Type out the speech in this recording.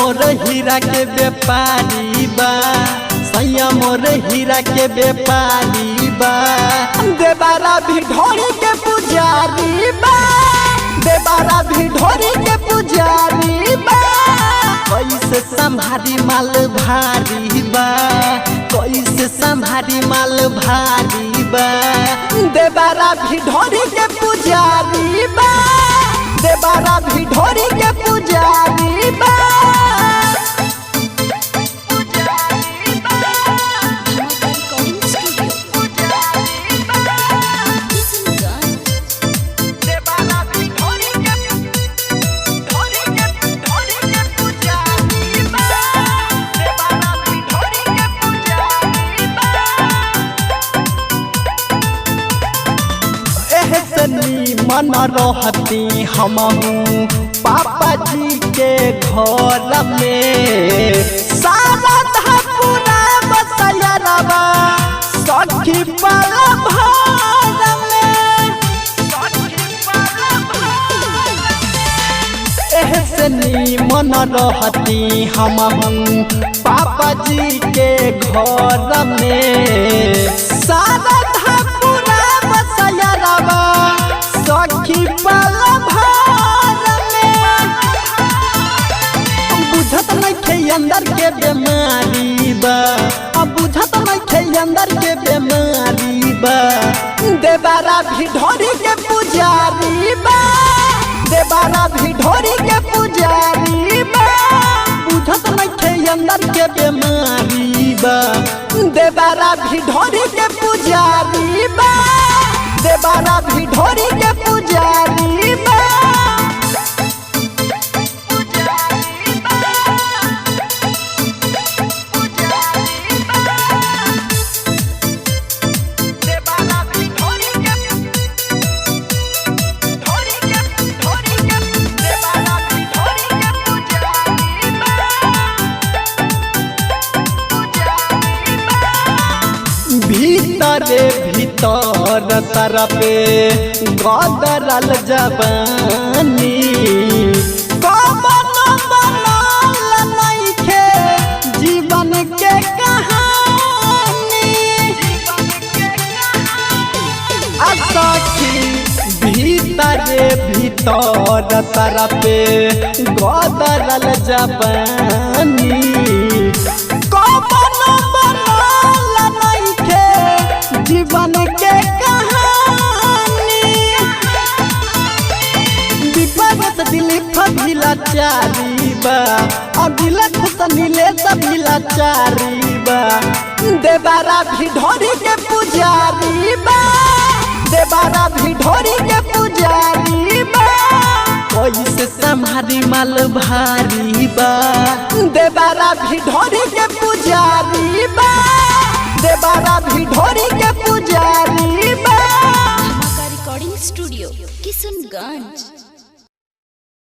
मोर हीरा के व्यापारी बा, सैया मोर हीरा के व्यापारी बा। देबारा भी ढोरी के पुजारी बा, देबारा भी ढोरी के पुजारी बा। कैसे संभारी माल भारी बा, कैसे संभारी माल भारी बा। देबारा भी ढोरी के पुजारी बा, देबारा भी ढोरी के पुजारी बा। Dhamaka Recording Studio. Kishanganj. देबारा भी ढोरी के ढोरी के ढोरी के पुजारी बा, देबारा भी ढोरी के पुजारी बा। एहसनी मन रहती हमहू पापा जी के घर में, सारा धपुरा बसयरवा सखी पल भर में। एहसनी मन रहती हमहू पापा जी के घर में, सारा धपुरा बसयरवा सखी पल भर में। बुझत नइखे अंदर के बेमारी बा, अब बुझत नइखे अंदर के बेमारी बा। देबारा भी ढोरी के पुजारी बा, देबारा भी ढोरी के पुजारी बा। बुझत नइखे अंदर के बेमारी बा, देबारा भी ढोरी के पुजारी बा, देबारा भी ढोरी के पुजारी बा। भीतरे भीतर तरपे गदरल जवानी, कवन बनल नइखे जीवन के कहानी। आ सखी भीतरे भीतर तरपे गदरल जवानी, कवन बनल नइखे जीवन के कहानी। विपद दिलीप भी बा, अभिलख नीलेश भी लाचारी बा। देबारा भी ढोरी के पुजारी बा, देबारा भी ढोरी के पुजारी बा। कैसे संभारी माल भारी बा, देबारा भी ढोरी के पुजारी बा, देबारा भी ढोरी के पुजारी बा। Dhamaka Recording Studio. Kishanganj.